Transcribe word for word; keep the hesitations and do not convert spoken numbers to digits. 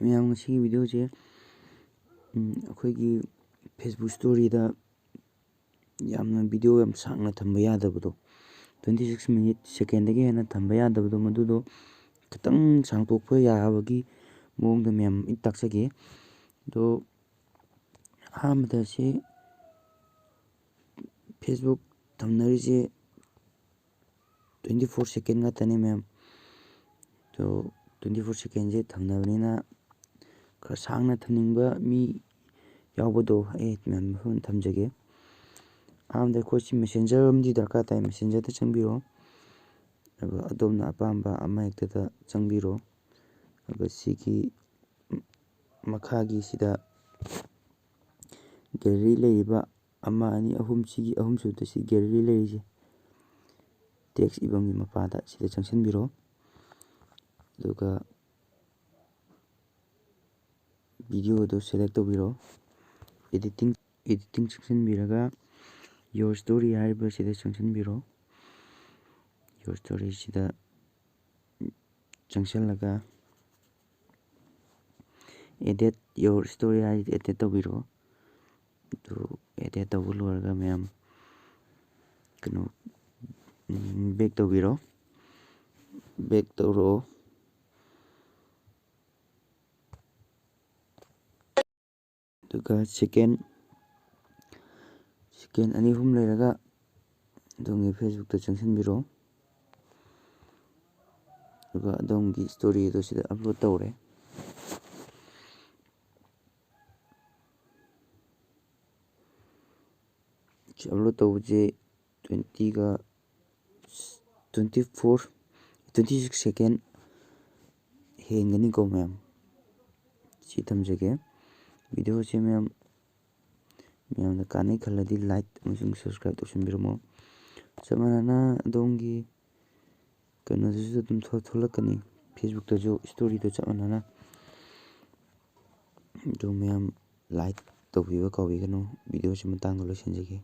ꯃꯌꯥꯝ, ꯉꯁꯤꯒꯤ videoꯁꯦ, ꯎꯝ, ꯑꯩꯈꯣꯏꯒꯤ Facebook storyꯗ ꯌꯥꯝꯅ video ꯌꯥꯝ ꯁꯥꯡꯅ ꯊꯝꯕ ꯌꯥꯗꯕꯗꯣ, twenty six minute, secondꯗꯒꯤ ꯍꯦꯟꯅ ꯊꯝꯕ ꯌꯥꯗꯕꯗꯣ, ꯃꯗꯨꯗꯣ ꯈꯤꯇꯪ ꯁꯥꯡꯗꯣꯛꯄ ꯌꯥꯕꯒꯤ ꯃꯑꯣꯡꯗ ꯃꯌꯥꯝ ꯑꯩ ꯇꯥꯛꯆꯒꯦ꯫ ꯑꯗꯣ ꯑꯍꯥꯟꯕꯗ ꯁꯤ Facebook ꯊꯝꯅꯔꯤꯁꯦ twenty four second ꯉꯥꯛꯇꯅꯤ ꯃꯌꯥꯝ꯫ ꯑꯗꯣ twenty four secondꯁꯦ ꯊꯝꯅꯕꯅꯤꯅ ꯈꯔ ꯁꯥꯡꯅ ꯊꯝꯅꯤꯡꯕ ꯃꯤ ꯌꯥꯎꯕꯗꯣ ꯑꯩ ꯃꯌꯥꯝ ꯃꯐꯝ ꯊꯝꯖꯒꯦ꯫ ꯑꯍꯥꯟꯕꯗ ꯑꯩꯈꯣꯏ ꯁꯤ Messenger ꯑꯃꯗꯤ ꯗꯔꯀꯥꯔ ꯇꯥꯏ꯫ Messengerꯗ ꯆꯪꯕꯤꯔꯣ꯫ ꯑꯗꯨꯒ ꯑꯗꯣꯝꯅ ꯑꯄꯥꯝꯕ ꯑꯃ ꯍꯦꯛꯇꯗ ꯆꯪꯕꯤꯔꯣ꯫ ꯑꯗꯨꯒ ꯁꯤꯒꯤ ꯃꯈꯥꯒꯤ ꯁꯤꯗ gallery ꯂꯩꯔꯤꯕ ꯑꯃ, ꯑꯅꯤ, ꯑꯍꯨꯝ, ꯁꯤꯒꯤ ꯑꯍꯨꯝꯁꯨꯕꯗ ꯁꯤ gallery ꯂꯩꯔꯤꯁꯦ, text ꯏꯐꯝꯒꯤ ꯃꯄꯥꯗ, ꯁꯤꯗ ꯆꯪꯁꯤꯟꯕꯤꯔꯣ꯫ ꯑꯗꯨꯒ videoꯗꯣ select ꯇꯧꯕꯤꯔꯣ꯫ Editing, editing ꯆꯪꯁꯤꯟꯕꯤꯔꯒ your story ꯍꯥꯏꯔꯤꯕ ꯁꯤꯗ ꯆꯪꯁꯤꯟꯕꯤꯔꯣ꯫ Your story ꯁꯤꯗ ꯆꯪꯁꯤꯜꯂꯒ edit your story ꯍꯥꯏꯁꯤꯗ edit ꯇꯧꯕꯤꯔꯣ꯫ ꯑꯗꯨ edit ꯇꯧꯕ ꯂꯣꯏꯔꯒ ꯃꯌꯥꯝ ꯀꯩꯅꯣ, ꯎꯝ, back ꯇꯧꯕꯤꯔꯣ꯫ Back ꯇꯧꯔꯛꯑꯣ꯫ ꯑꯗꯨꯒ second, second ꯑꯅꯤ ꯑꯍꯨꯝ ꯂꯩꯔꯒ ꯑꯗꯣꯝꯒꯤ Facebookꯇ ꯆꯪꯁꯤꯟꯕꯤꯔꯣ꯫ ꯑꯗꯨꯒ ꯑꯗꯣꯝꯒꯤ story ꯑꯗꯨ ꯁꯤꯗ upload ꯇꯧꯔꯦ꯫ ꯁꯤ upload ꯇꯧꯕꯁꯦ twentyꯒ twenty four, twenty six second ꯍꯦꯟꯒꯅꯤꯀꯣ ꯃꯌꯥꯝ꯫ ꯁꯤ ꯊꯝꯖꯒꯦ꯫ Videoꯁꯦ ꯃꯌꯥꯝ, ꯃꯌꯥꯝꯅ ꯀꯥꯟꯅꯩ ꯈꯜꯂꯗꯤ like ꯑꯃꯁꯨꯡ subscribe ꯇꯧꯁꯤꯟꯕꯤꯔꯝꯃꯣ꯫ ꯆꯞ ꯃꯥꯟꯅꯅ ꯑꯗꯣꯝꯒꯤ ꯀꯩꯅꯣꯗꯁꯨ ꯑꯗꯨꯝ ꯊꯣꯛ-, ꯊꯣꯛꯂꯛꯀꯅꯤ, Facebookꯇꯁꯨ storyꯗꯣ ꯆꯞ ꯃꯥꯟꯅꯅ꯫ ꯑꯗꯨ ꯃꯌꯥꯝ like ꯇꯧꯕꯤꯕ ꯀꯥꯎꯕꯤꯒꯅꯨ꯫ Videoꯁꯤ ꯃꯇꯥꯡꯗ ꯂꯣꯏꯁꯤꯟꯖꯒꯦ꯫